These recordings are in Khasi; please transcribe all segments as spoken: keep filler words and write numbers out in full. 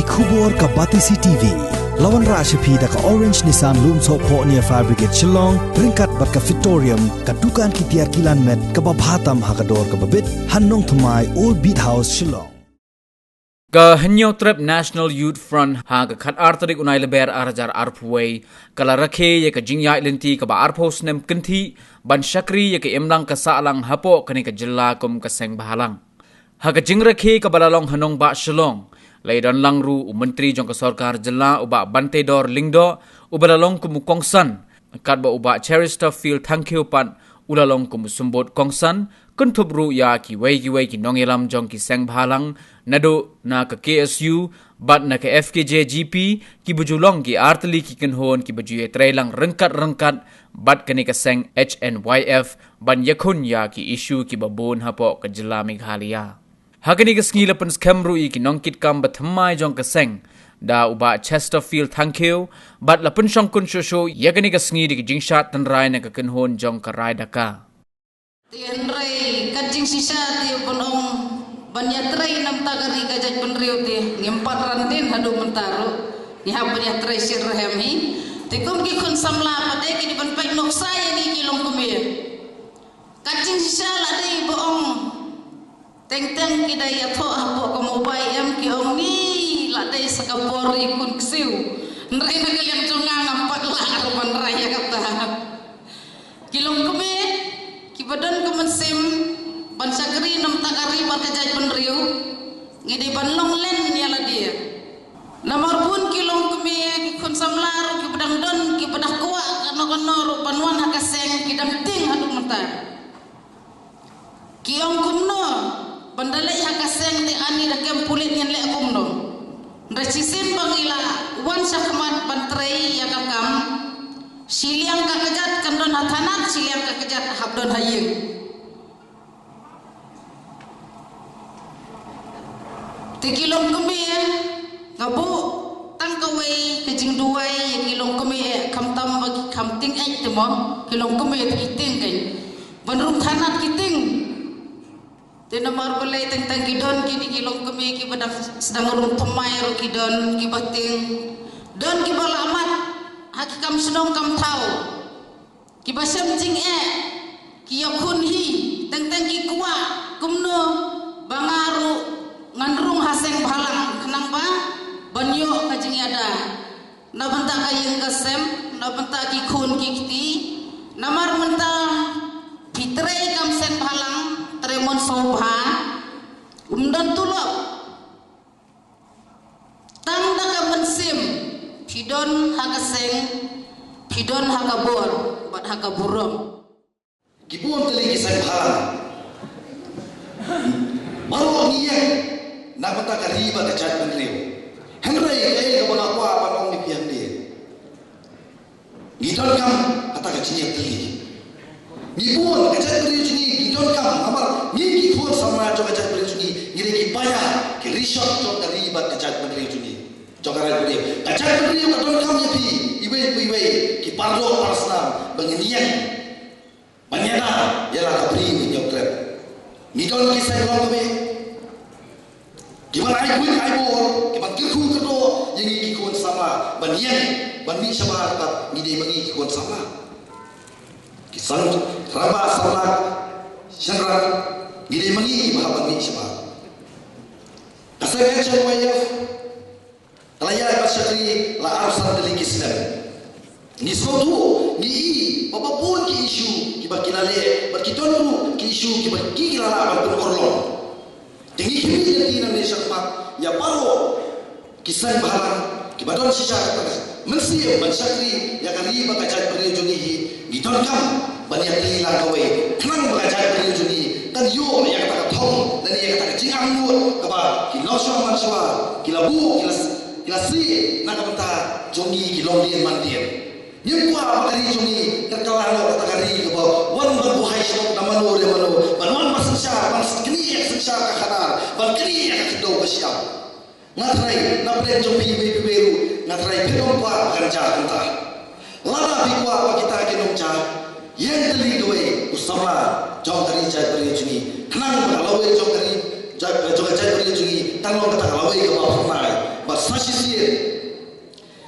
Khubor ka Batesi T V. La wanrah sha phi da ka Orange Nissan Lumsohphoh near Fire Brigade Shillong, ryngkat bad ka Fitorium, ka dukan ki tiar kilan met kaba bha tam ha ka dor kaba bit, ha Nongthymmai, Old Beat House, Shillong. Ka Hynñiewtrep National Youth Front ha ka khatar tarik u Nailaber ar hajar arphew wei ka la rakhe ïa ka jingïaid lynti kaba arphew snem kynthih ban shakri ïa ka imlang ka sahlang hapoh kane ka jylla kum ka seng bhalang. Ha ka jingrakhe kaba la long ha nongbah Shillong, la ïadon lang ruh u Myntri jong ka Sorkar Jylla u Bah Banteidor Lyngdoh, uba la long kum u kongsan, katba u Bah Cheristerfield Thangkhiew pat u la long kum u symbud kongsan, kynthup ruh ïa kiwei kiwei ki nongïalam jong ki seng bhalang, naduh na ka K S U bad na ka F K J G P, kiba ju long ki artylli ki kynhun kiba ju ïatrei lang ryngkat ryngkat bad kane ka seng H N Y F ban ïakhun ïa ki issue kiba bun hapoh ka jylla Meghalaya. Ha kane ka sngi la pynskhem ruh ïa ki nongkitkam bathymmai jong ka seng da u Bah Chesterfield Thangkhiew, bad la pynshongkun shuh shuh ïa kane ka sngi da ka jingshad tynrai na ka kynhun jong ka Rai Daka. Te hynrei kat jingshisha te ban ong ban ïatrei namar ka ri ka jaitbynriew te ngim pat ran dien haduh mynta ruh. Ngi hap ban ïatrei shitrhem hi. Te kum ki khun samla pat te ki dei ban peit nuksa ïa ngi ki longkmie. Kat jingshisha la dei ba ong teng teng ki dei ïathoh hapoh ka mobile em ki ong ngi la dei sa ka por ri khun ksiew. Hynrei na ka liang jong nga ngam pat lah ruh ban rai ïa kata. Ki longkmie kiba don ka mynsiem ban shakri namar ka ri bad ka jaitbynriew, ngi dei ban long len ïa lade. Namar bun ki longkmie ki khun samla ruh kiba dang don kiba dang kwah kano kano ruh ban wan ha ka seng ki dang tieng haduh mynta. Ki ong kumno ban da leit ha ka seng te ani da kem pulit ngin leh kumno. Hynrei shisien ba ngi la wan shakhmat ban trei ïa ka kam, shiliang ka kjat kan don ha thanat, shiliang ka kjat hap don ha ïing. Te ki longkmie nga buh tang kawei ka jingduwai ïa ki longkmie, khamtam ba ki kham tieng eh te mo, ki longkmie te ki tieng kein. Ban rung thanat ki tieng. Te namar balei teng teng ki don kine ki longkmie kiba dang sdang rung thymmai ruh ki don kiba tieng. Don kiba la mat ha ki kam shnong kam thaw. Kiba shem jingeh, ki ïakhun hi, teng teng ki kwah kumno ba nga ruh ngan rung ha seng bhalang khnang ba ban ïoh ka jingïada na bynta ka ïing ka sem, na bynta ki khun ki kti. Namar mynta phi trei kam seng bhalang, trei mon sngewbha, um don tulop. Tang da ka mynsiem phi don ha ka seng, phi don ha ka bor bad ha ka burom. Ki bun tylli ki seng bhalang baroh ngi ïeng na ka bynta ka ri bad ka jaitbynriew. Hynrei kaei kaba nga kwah ban ong ïa phi hangne, ngi donkam kata ka jingïatylli. Ngi bun ka jaitbynriew jong ngi, ngi donkam namar ngi ki khun samla jong ka jaitbynriew jong ngi, ngi dei ki paidbah, ki rishot jong ka ri bad ka jaitbynriew jong ngi, jong ka jaitbynriew. Ka jaitbynriew ka donkam ïa phi iwei pa iwei, ki paralok parasnam, ba ngin ïeng ban ïada ïa la ka Bri Hynñiewtrep. Ngi don ki seng longkmie kiban ai buit ai bor, kiban kyrkhu kyrdoh ïa ngi ki khun samla ban ïeng ban mih shabar, bad ngi dei ma ngi ki khun samla. Ki seng rangbah samla shynrang, ngi dei ma ngi kiba hap ban mih shabar. Ka seng H N Y F ka la ïaid ban shakri la arphew san tylli ki snem. Ngi sngewthuh, ngi i ba bun ki issue kiba ki la leh, bad ki don ruh ki issue kiba ki, ki la lah ban pynurlong. Te ngi khmih lynti nangne shakhmat ïa baroh ki seng bhalang kiba don shisha kata ka mynsiem ban shakri ïa ka ri bad ka jaitbynriew jong ngi hi. Ngi donkam ban ïatylli lang kawei khnang ba ka jaitbynriew jong ngi kan ïoh ïa kata ka thong lane ïa kata ka jingangnud kaba ki nongshwa manshwa ki la buh, ki la, ki la sih na ka bynta jong ngi ki longdien mandien. Ngim kwah ba ka ri jong ngi kan kylla noh kata ka ri kaba wan ban buhai shnong na mano re mano, ban wan ban synshar, ban knieh ïa ka synshar ka khadar, ban knieh ïa ka khyndew ka shyiap. Nga tharai na pdeng jong phi iwei pa iwei ruh, nga tharai phi ym kwah ba kan jia kumta. Lada phi kwah ba kita ki nongjia, ïeng tylli kawei u samla jong ka ri jaitbynriew jong ngi, khnang ba ka lawei jong ka ri jait, jong ka jaitbynriew jong ngi kan long kata ka lawei kaba phyrnai. Bad sa shisien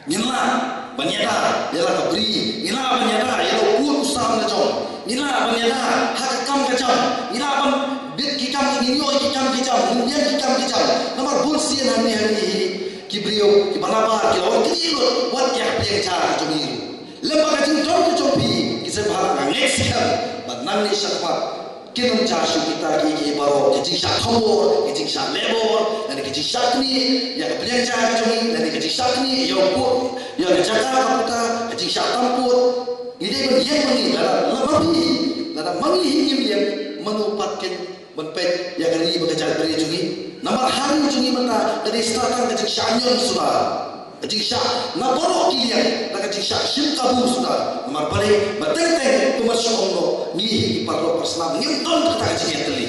ngin lah ban ïada ïa la ka bri, ngin lah ban ïada ïa la u pud u sam la jong, ngin lah ban ïada ha ka kam ka jam, ngin lah ban bit ki kam, ngin ïoh ki kam ki jam, ngin ïeng ki kam ki jam. Namar bun sien hangne hangne hi ki briew kiba la bar ki la wan kynnoh lut wat ïa ka pliang ja ka jong ngi. Lem bad ka jingdon ka jong phi ki seng bhalang, nga ngeit skhem ba nangne shakhmat kin ym jia shuh kita kiei kiei baroh, ki jingshah thombor, ki jingshah lehbor, lane ki jingshah knieh ïa ka pliang ja ka jong ngi, lane ki jingshah knieh ïa u pud, ïa ka jaka ka puta, ki jingshah tam pud. Ngi dei ban ïeng ma ngi, lada ma phi, lada ma ngi hi ngim ïeng, mano pat kin ban peit ïa ka ri bad ka jaitbynriew jong ngi? Namar ha ri jong ngi mynta ka dei sa tang ka jingshah ñion suda, ka jingshah na baroh ki liang, da ka jingshah shim kabu suda. Namar balei? Ba teng teng kumba shu ong noh, ngi hi ki paralok parasnam ngim don kata ka jingïatylli.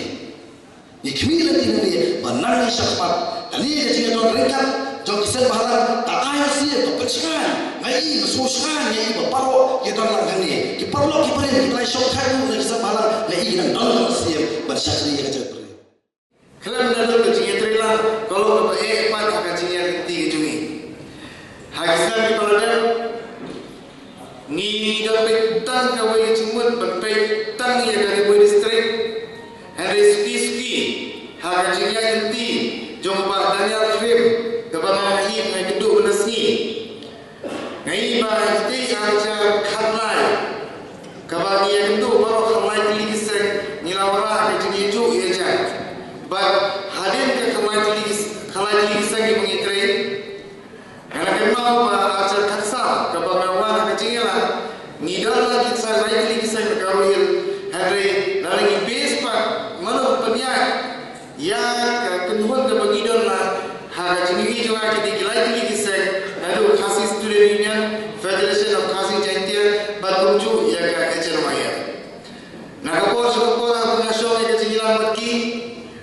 Ngi khmih lynti lynti ba nangne shakhmat kane ka jingïadon ryngkat jong ki seng bhalang, ta ai shisien, to pynshngaiñ. Nga i, nga sngewshngaiñ, nga i ba baroh ki don lang hangne, ki paralok ki barim, ki la shong khaii na ki seng bhalang, nga i ki dang don lang shisien ban shakri ïa ka jaitbynriew. Khlem da don ka jingïatreilang, ka long kaba eh pat ha ka jingïaleit ka jong ngi. Ha ki snem kiba la dep, ngi dang peit tang kawei ka jingmut ban peit tang ïa ka Ri Bhoi District. Hynrei suki suki ha ka jingïaleit jong u Bah Daniel Krim, kaba nga ïohi nga ïakynduh mynta sngi. Nga i ba ïa kata ka arhajar khatlai, kaba ngi ïakynduh baroh ha lai tylli ki seng, ngi la wanrah ka jingïajuh ïajan. Bad hadien ka khatlai tylli ki, khatlai tylli ki seng kiba ngi trei, nga la kynmaw ba arhajar khatsaw, kaba nga wan ha ka jingïalang, ngi don la ki sa lai tylli ki seng na Garo Hills, hynrei lada ngi base pat mano pynïaid ïa ka kynhun kaba ngi don la ha ka jingïohi jong nga, ki dei ki lai tylli ki seng, naduh Khasi Student Union, Federation of Khasi Jaintia, bad kumjuh ïa ka H N Y F. Na ka por sha ka por haba nga shong ïa ka jingïalang bad ki,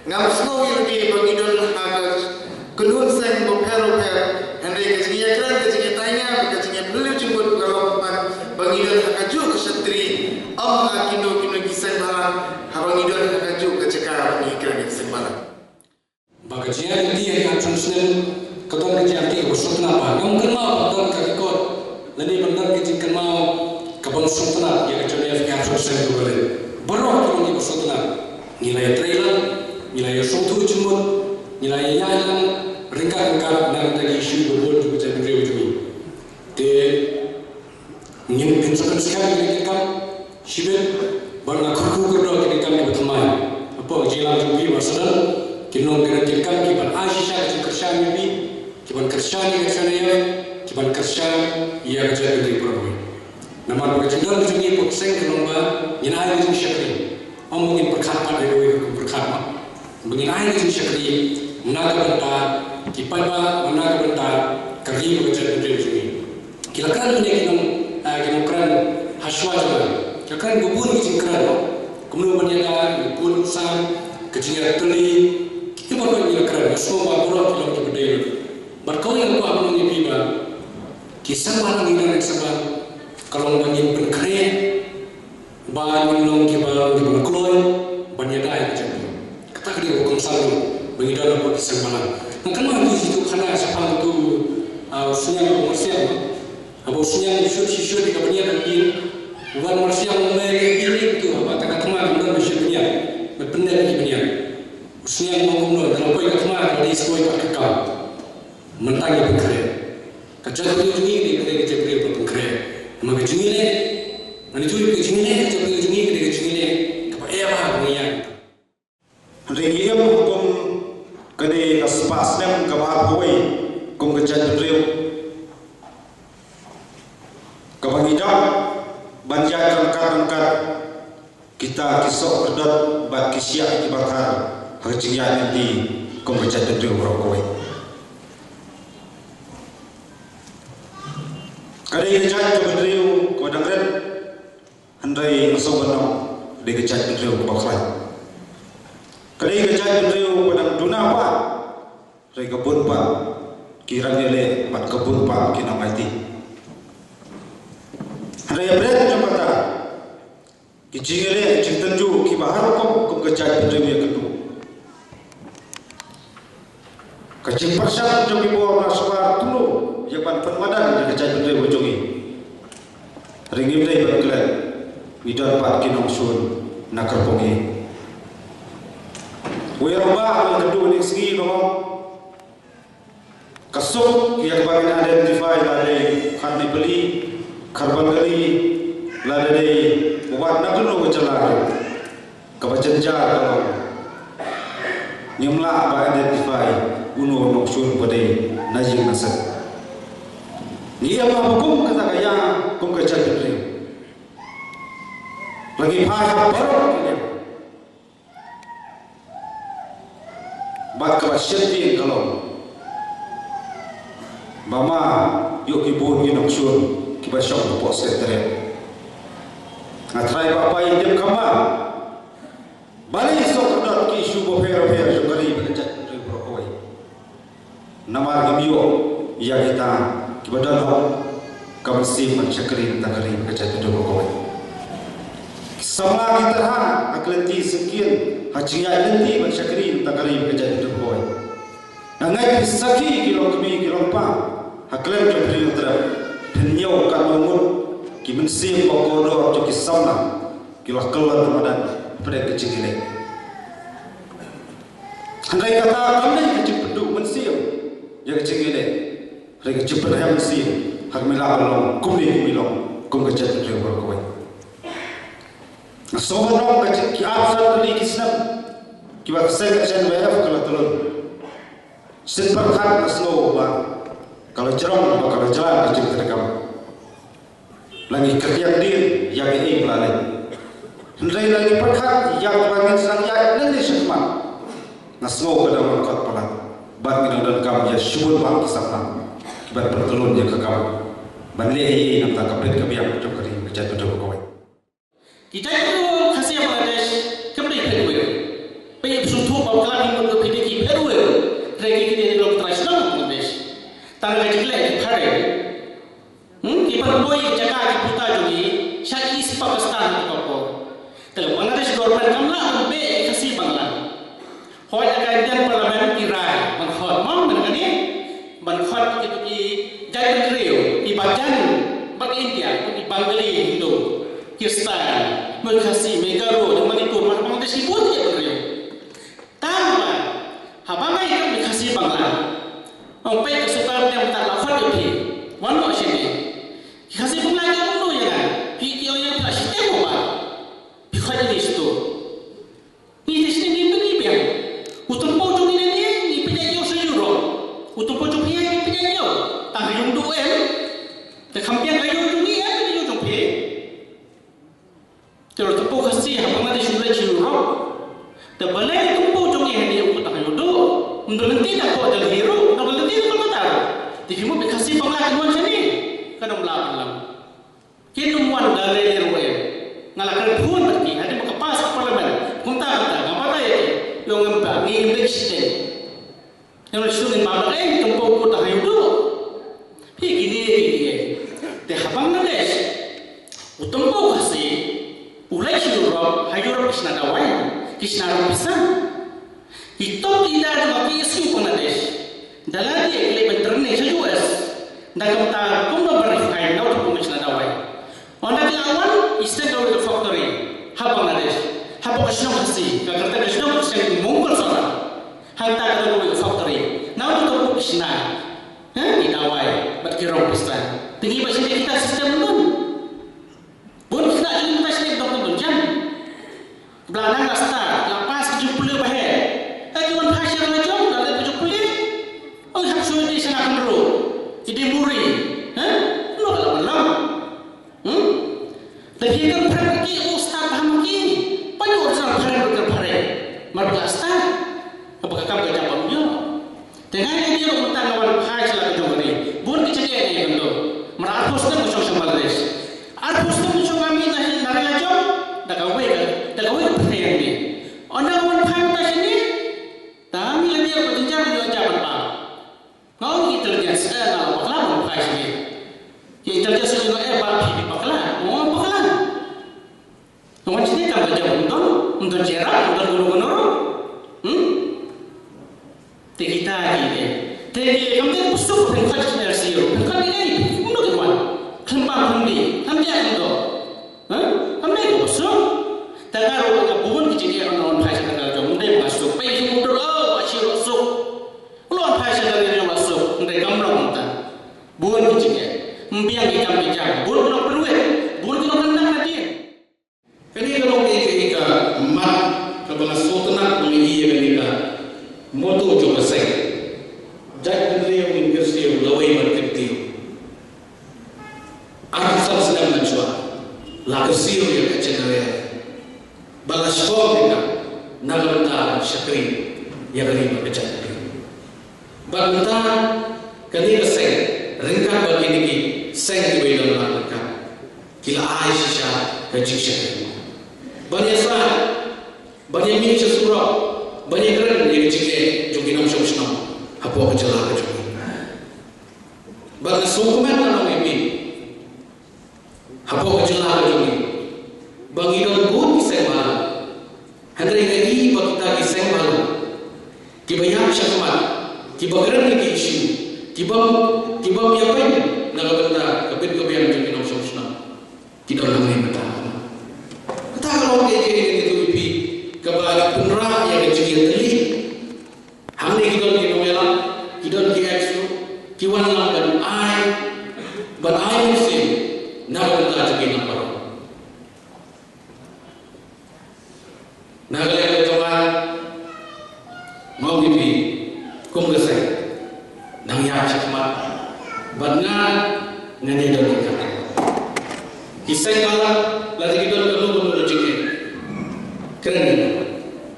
ngam sngew ïa lade ba ngi don ha ka kynhun seng bapher bapher, hynrei ka jingïakren, ka jingïataiñia, ka jingïapyllait jingmut ka long pat ba ngi don ha kajuh ka shatri, ym ha kino kino ki seng bhalang, haba ngi don ha kajuh ka jaka ba ngi kren ïa ki seng bhalang. Ba ka jingïaid lynti ha ki arphew snem ka don ka jingïaid lynti kaba sngewtynnat, ba ngam kynmaw ban don ka record lane ban don ka jingkynmaw kaba sngewtynnat ïa ka jingïaid lynti ha ki arphew snem kiba la leit. Baroh ki long kiba sngewtynnat. Ngi la ïatrei lang, ngi la ïasngewthuh jingmut, ngi la ïaïaid lang ryngkat ryngkat na ka bynta ki issue kiba bun kiba jia ha ka ri jong ngi. Te ngin pynskhem ïa kine ki kam shibit, bad nga kyrkhu kyrdoh ïa kine ki kam kiba thymmai. Hapoh ka jingïalang jong phi ba sdang, kin long kine ki kam kiban ai shisha ka jingkyrshan ïa phi, kiban kyrshan ïa ka jingïalang, kiban kyrshan ïa ka jingïalang baroh kawei. Namar ba ka jingdon ka jong ngi hapoh ka seng ka long ba ngin ai ka jingshakri. Ym ba ngin pyrkhat pat ïa kawei ka pyrkhat ma. Ba ngin ai ka jingshakri na ka bynta ki paidbah, na ka bynta ka ri bad ka jaitbynriew jong ngi. Ki la kren mynne ki nong, ah, ki nongkren ha shuwa jong nga. Ki la kren bun bun ki jingkren, no. Kumno ban ïada ïa u pud u sam, ka jingïatylli, ki baroh ki la kren, nga sngew ba baroh ki long kiba dei. Bad kawei ka kwah ban ong ïa phi ba ki seng bhalang, ngi don ki seng bhalang, ka long ba ngin pynkhreh ba ngin long kiba, kiba la kloi ban ïada ïa ka jaitbynriew. Kata ka dei kaba kongsan ruh ba ngi don hapoh ki seng bhalang. Nga kynmaw ïa utu u khana shaphang utu, ah, u Sniang Marsiang, no? Haba u Sniang u shut shi shut ïa ka bniat ka ïing, u Wan Marsiang u mei ïa ka ïing utu, haba kata ka thma kam don ban shut bniat, ban pyndep ïa ki bniat. U Sniang u ong kumno, lada la poi ka thma ka dei shuh ka kam. Mynta ngi pynkhreh. Ka jaitbynriew jong ngi ka dei ka jaitbynriew ba pynkhreh. Namar ka jingïaleh, ngan ïathuh, ka jingïaleh ka jaitbynriew jong ngi ka dei ka jingïaleh kaba eh bha ba ngi ïaid. Hynrei ngi im kum kane ka spah snem kaba arphew wei kum ka jaitbynriew, kaba ngi dap ban ïaid ryngkat ryngkat kita ki soh kyrdan bad ki shiah kiba thar ha ka jingïaid lynti kum ka jaitbynriew baroh kawei. Ka dei ka jaitbynriew kaba dang rit, hynrei nga sngewbha ban ong ka dei ka jaitbynriew kaba khlaiñ. Ka dei ka jaitbynriew kaba dang duna pat, hynrei ka bun pat ki rangïaleh bad ka bun pat ki nongaiti. Hynrei ha bret jong kata, ki jingïaleh jingtynjuh kiba har rukom kum ka jaitbynriew ïakynduh. Ka jingpyrshang jong ki bor na sorkar kumno ïa ban pynmadan ïa ka jaitbynriew ka jong ngi. Hynrei ngim dei ban klet, ngi don pat ki nongshun na kyrpong ngi. Uei ruh ba ha kane ka sngi ba long, ka suk ïa kaba ngin identify lada dei u khar Nepali, khar Bengali, lada dei u wat na kano ka jylla ruh. Kaba jynjar ka long, ngim lah ba identify uno u nongshun ba dei na ïing na sem. Ngi ïa ba kum kata ka ïa, kum ka jaitbynriew. La ngi phai ha baroh ki liang. Bad kaba sheptieng ka long ba ma ïoh ki bun ki nongshun kiba shong hapoh Secretariat. Nga trai ba pynjah ka ma Balei sngewthuh ki issue bapher bapher jong ka ri bad ka jaitbynriew baroh kawei. Namar ngim ïoh ïa kita kiba don hok ka mynsiem ban shakri na ka ri bad ka jaitbynriew baroh kawei. Ki samla ki tyrhan ha ka lynti syngkien ha jingïaid lynti ban shakri na ka ri bad ka jaitbynriew baroh kawei. Nga ngeit phi sakhi ki longkmie ki longpa ha khlem jong phi, phin ïoh katno ngut ki mynsiem ba kordor jong ki samla. Ki la kylla da madan pyrshah ka jingïaleh. Hynrei kata kam dei ka jingpynduh mynsiem ïa ka jingïaleh. Hynrei ka jingpynrem mynsiem ha ka mih la ka long kumne kumne long kum ka jaitbynriew baroh kawei. Nga sngew ba long ka jing ki ap san tylli ki snem kiba ka seng H N Y F ka la tlot. Sien pyrkhat nga sngew ba ka la jrong ba ka la jlan ka jingtrei kam. La ngi kyrdiang dien ïa kiei ba la leh. Hynrei la ngi pyrkhat ïa kaba ngin sa ïaid nangne shakhmat. Nga sngew ka dang long kot palat bad ngi dang donkam ïa shibun bha ki samla kiban pyntlun ïa ka kam ban leh ei ei na ka bynta ka bit ka biang jong ka ri ka jaitbynriew kawei. Ki jait ruh Khasi Bangladesh kam dei phet wei. Peit sngewthuh ba khlem ki mut ka phi dei ki phet wei. Hynrei kine ki long trai shnong Bangladesh. Tang ka jingleh ki phareng. Hmm, ki pynboi ka jaka ki puta jong ngi sha East Pakistan ka por. Te Bangladesh government kam lah ban beh ïa ki Khasi Bangla. Hooid, ka Indian Parliament ki rai ban khot mo, mynta kane ban khot ki, ki jaitbynriew kiba jan bad India, ki Bengali, Hindu, Khristan, Khasi, Garo, Manipur, Bangladesh, ki bun ki jaitbynriew. Tang ba haba ngi ïa ki Khasi Bangla, ong peit ka sorkar mynta la khot ïa phi, wan mo shane. Ki Khasi Bangla ki ong kumno ïa nga, phi ki ong ïa phi la shiteng mo ba phi khot ïa ngi shatu. Ngi te shane ngi pynïaid biang. U tympew jong ngi ne ngi pynïaid ïew sha Europe. U tympew jong phi ngi pynïaid ïew. Tang ha ïung duh em. Te kham biang ha ïew jong ngi em, ïew jong phi. Te u tympew Khasi ha Bangladesh u leit sha Europe. Te balei u tympew jong ngi hangne u tang ha ïung duh. Ym don lynti na ko Delhi ruh, ym don lynti na Kolkata ruh. Te phi mut phi Khasi Bangla kin wan shane. Kan ym lah ban long. Kin ym wan da lei lei ruh em. Nga la kren phone bad ki, hadien ba ka pass ka parliament. Kumta kumta, nga batai ïa ki. Ïoh ngam pat, ngi ngim dei shiteng. Ïoh shu ngin ba ba em, tympew kut ha ïung duh. Phi kine, kine. Te ha Bangladesh. U tympew Khasi. U leit sha Europe, ha Europe ki shna dawai. Ki shna ruh pisa. Ki top leader jong ka P S U Bangladesh. Da lade ki leit ban training sha U S. Da kumta kumno ban refine na u tympew ban shna dawai. Ynda ki la wan, ki seng kawei ka factory ha Bangladesh. Hapoh ka shnong Khasi, ka kyrteng ka shnong ka seng Mongol Sora. Hangta ka don kawei ka factory. Na u tympew ki shna. Ha, ki dawai, bad ki rong pista. Te ngi ba shim kita system nun. Bun ki khynnah jong ngi mynta shane ki dang don jam. Ba la nang la start, la pass ka jingpule ba heh. Ka ki wan phai sha la jong, la leit ka jingpule. Oi, hap shu ïa dei sha na khynroo. Ïa dei muri. Ha? Kumno ka la wan lang. Hmm? Te phi kan phareng ki, u start ba ha ma ki. Pynïoh original phareng, original phareng. Mar ba la start. Haba ka kam ka jam bym ïoh. Te nga ïa ruh mynta nga wan phai sha la ka jong ka ri. Bun ki jingeh ïa ka ri. Mar arphew snem nga shong sha Bangladesh. Arphew snem nga shong nga mih na ri la jong. Da kawei ka, da kawei ka pyrthei hangne. Ynda nga wan phai mynta shane. Tang ïa la biang ka jingjar ïa ka jaban ba. Nga ong ki intelligence, eh, nga la bakla ban phai shane. Ki intelligence ïa nga, eh, ba phi bakla. Nga ong bakla. Nga wan shane kam ka jam, ym don, ym don jera, ym don kuno kuno ruh. Hmm? Te kita ki, eh, Te kam dei ba suk phin khot ka R C O, phin khot ïa i, kumno kin wan? Khlem bam khlem dih, khlem ïa khlem doh. Ha? Kam dei ba suk. Te nga ruh nga bun ki jingeh, wan wan phai sha ka jong, ym dei ba suk. Peit suk u dur, oh, ba shi ruh suk. Wan phai sha ka jong ba suk, ym dei, kam long kumta. Bun ki jingeh. Ym biang ki kam ki jam, bun ki nongpynwit, bun ki nongkyndang nadien. Kane ka long kaei kaei ka mat kaba nga sngewtynnat ba nga ïohi ïa kane ka motto jong ka seng. Jaitbynriew ngin kyrsiew lawei bad kyntiew. Arphew san snem mynshuwa la kyrsiew ïa ka jaitbynriew. Ba la shong ïa ka na ka bynta ban shakri ïa ka ri bad ka jaitbynriew. Bad mynta kane ka seng, ryngkat bad kine ki seng kiba ïadon lang ryngkat, ki la ai shisha ka jingshakri ban ïasaid, ban ïamih sha surok, ban ïakren ïa ka jingeh jong ki nongshong shnong hapoh ka jylla ka jong ngi. Bad nga sngewkmen, nga ong ïa phi, hapoh ka jylla ka jong ngi ba ngi don bun ki seng bhalang. Hynrei nga i ba kita ki seng bhalang kiba ïap shakhmat, kiba kren ïa ki issue, kiba, kiba ïapeit na ka bynta ka bit ka biang jong ki nongshong shnong, ki don hangne mynta. Kata ka long kaei kaei, ngi ïathuh ïa phi, kaba pynrah ïa ka jingïatylli. Hangne ki don ki nongïalam, ki don ki ex ruh, ki wan lang ban ai, ban ai mynsiem na ka bynta jong ki nongpynrah. Na ka liang ka jong nga, nga ong ïa phi, kum ka seng, nang ïaid shakhmat bad nga, ngan ïadon ryngkat. Ki seng bhalang, lada ki don kano kano ka jingeh, kren ïa nga,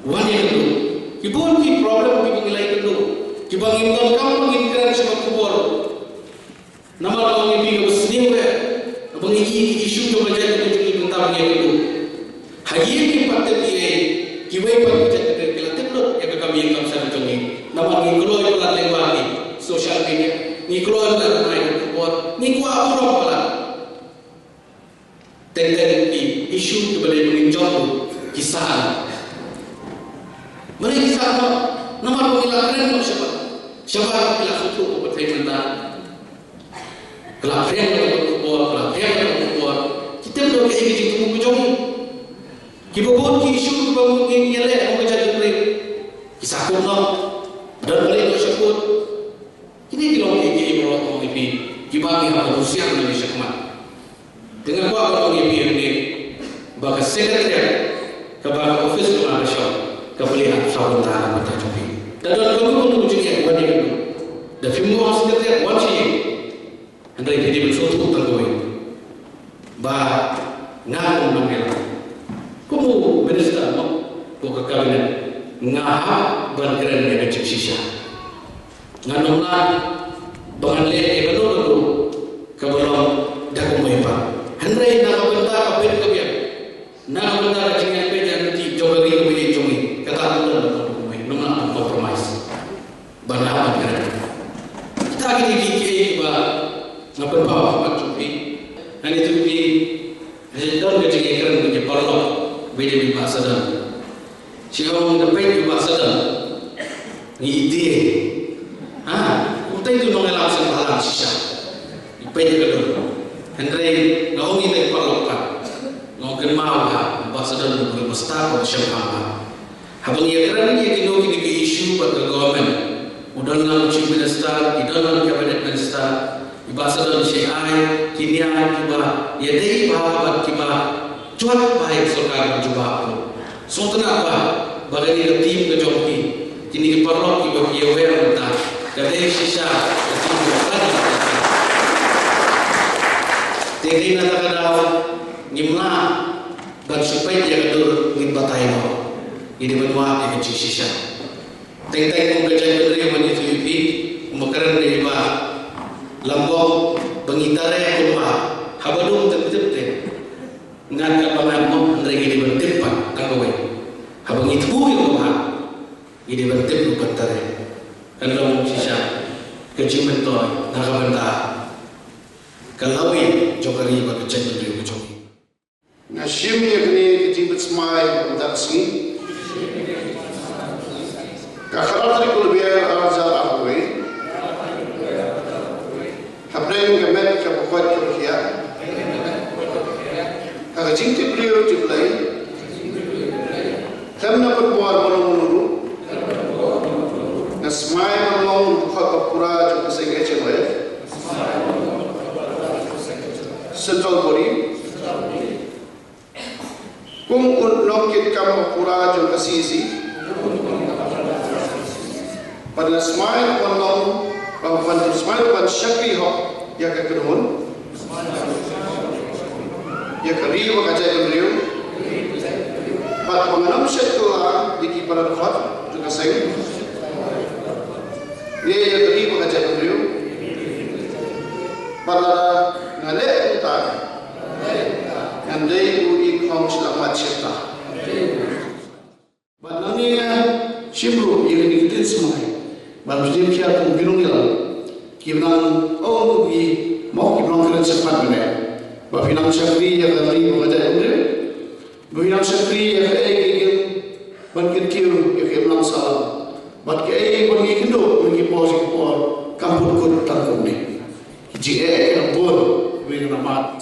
wan ïakynduh. Ki bun ki problem kiba ngi la ïakynduh, kiba ngim donkam ba ngin kren sha ka khubor. Namar nga ong ïa phi, kaba sniew eh ba ngi i ki issue jong ka jaitbynriew jong ngi mynta ba ngi ïakynduh. Ha ïing ki pat tip ïa, kiwei pat ki jaitbynriew ki la tip lut ïa ka kam ïing kam sem jong ngi. Namar ngi kloi palat lyngba ki social media, ngi kloi palat ban ai ka khubor, ngi kwah burom palat. Teng teng ki issue kiba dei ba ngin jop ruh ki sah. Balei ki sah noh? Namar ba ki la kren noh shabar. Shabar ki la sngewthuh ba pyrthei mynta ka la phriang ka khubor, ka la phriang ka khubor. Ki tip noh kaei ka jingthmu ka jong ngi. Kiba bun ki issue kiba mut ngin ïaleh kum ka jaitbynriew, ki sah kut noh. Don balei noh sha kut? Kine ki long kiei kiei baroh, ong ïa phi, kiba ngi hap ban husiar nangne shakhmat. Te nga kwah ban ong ïa phi hangne ba ka secretariat kaba ka office jong nga ka shong, ka plie arphew saw bynta na ka bynta jong phi. Lada don kano kano ka jingeh, wan ïakynduh. Da phim ong secretariat, wan sha ïing. Hynrei phi dei ban sngewthuh tang kawei ba nga kum u nongïalam, kum u minister mo, ko ka cabinet, nga hap ban kren ïa ka jingshisha. Ngan ym lah ba ngan leh ïa kano kano kaba long da kumwei pat. Hynrei na ka bynta ka bit ka biang, na ka bynta ka jingïapeit ïapeit jong ka ri kaba ïeit jong ngi, kata ka long da kumwei, ngam lah ban compromise. Ban hap ban kren. Kita kine ki kiei kiba nga pynpaw ha khmat jong phi. Ngan ïathuh ïa phi, ha don ka jingïakren ka jingparalok, ba ïadei bad i Bah Sadon. Shu ong da peit ïa u Bah Sadon, ngi ïeit. Ha, kumta ïa u nongïalam seng bhalang shisha. Ngi peit ïa ka dur. Hynrei nga ong ïa i paralok pat, nga ong kynmaw ha u Bah Sadon, u briew ba stad, u shem bha. Haba ngi ïakren ïa kino kino ki issue bad ka government, u don lang u Chief Minister, ki don lang Cabinet Minister, i Bah Sadon shi ai ki nia kiba ïadei bha bad kiba jwat bha ïa ka sorkar ban jubab ruh. Sngewtynnat bha ba kane ka team ka jong phi, kine ki paralok kiba phi ïawer mynta, ka dei shisha ka team kaba khlaiñ. Te dei na kata ka daw ngim lah ban shu peit ïa ka dur, ngin batai noh. Ngi dei ban wad ïa ka jingshisha. Teng teng kum ka jaitbynriew, ngan ïathuh ïa phi, kumba kren ka i Bah Lambok, ba ngi tare kumba, haba dum tip tip te ngat katba ngat mo, hynrei ngi dei ban tip pat tang kawei. Haba ngi thmu ïa u Bah, ngi dei ban tip ruh ban tare. Kan long shisha ka jingmyntoi na ka bynta ka lawei jong ka ri bad ka jaitbynriew ka jong ngi. Nga shim ïa kane ka jingbit smai mynta ka sngi, ka khatar tarik u Lber ar hajar arphew wei. Jingtip briew jong U Blei. Khlem da pynpoi mano mano ruh. Nga smai ban long u dkhot ba pura jong ka seng H M I F, Central Body, kum u nongkitkam ba pura jong ka C E C. Bad nga smai ban long, ban, ban smai ban shakri hok ïa ka kynhun, ïa ka ri bad ka jaitbynriew. Bad ba ngan ym shait kylla ïa ki para dkhot jong ka seng, ne ïa ka ri bad ka jaitbynriew. Bad lada nga leh kumta, ngan dei u ïing khong shyllangmat shyllangmat. Bad nangne nga shim ruh ïa kane ka ktien smai ban pynjah ïa kum ki nongïalam kiba nang ong, ki mok kiba nang kren shakhmat mynne, ba phi nang shakri ïa ka ri bad ka jaitbynriew, ba phi nang shakri ïa kaei kaei ban kyntiew ïa ka imlang sahlang, bad kaei ban ïakynduh mynta ki por sha ki por kam put kut tang kumne. Ki jingeh ki la bun, kiba nang mad.